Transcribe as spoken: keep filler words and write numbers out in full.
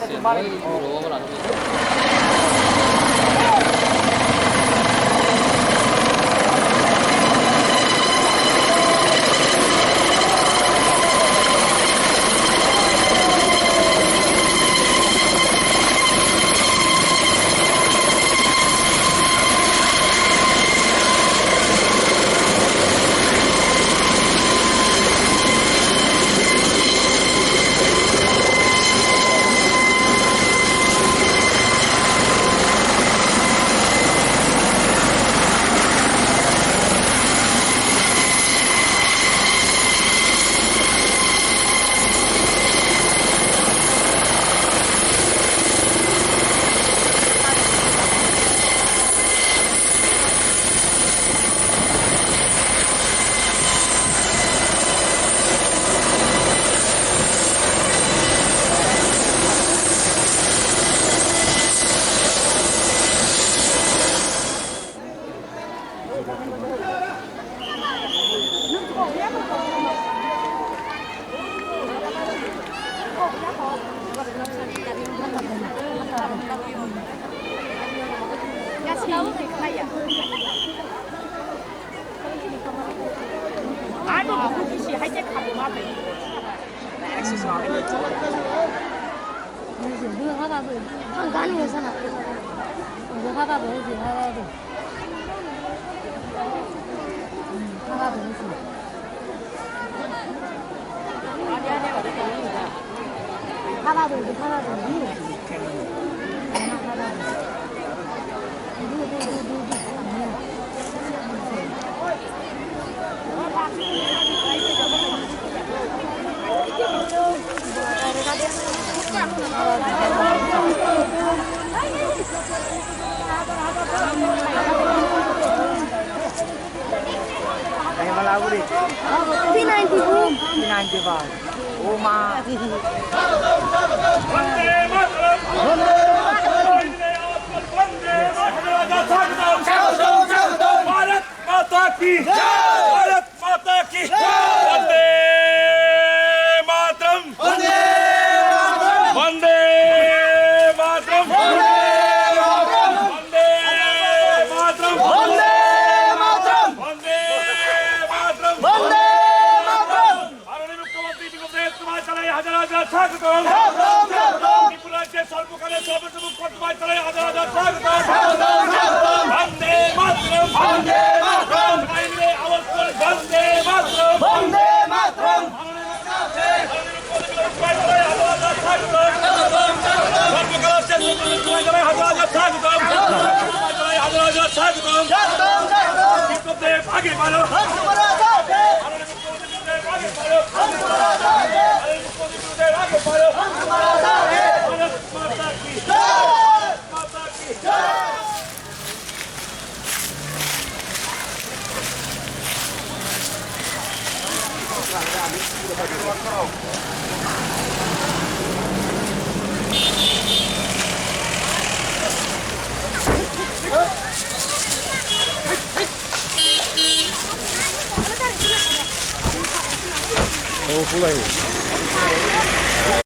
P ninety-four. P ninety-four. Oh, ma. Bharat माता की जय। भारत माता की जय। वंदे मातरम। वंदे मातरम। वंदे मातरम। वंदे मातरम। वंदे मातरम। वंदे मातरम। वंदे मातरम। माननीय मुख्यमंत्री বিগত তোমায় জানাই হাজার হাজার স্বাগতম। স্বাগতম, স্বাগতম। ত্রিপুরা রাজ্যের সর্বকালের সর্বপ্রথম তোমায় জানাই হাজার হাজার স্বাগতম। স্বাগতম, স্বাগতম। বন্দে মাতরম। বন্দে মাতরম। সবাই মিলে আওয়াজ করে বন্দে মাতরম। বন্দে মাতরম। স্বাগতম, স্বাগতম। বিপ্লব দেব আগে বাড়ো।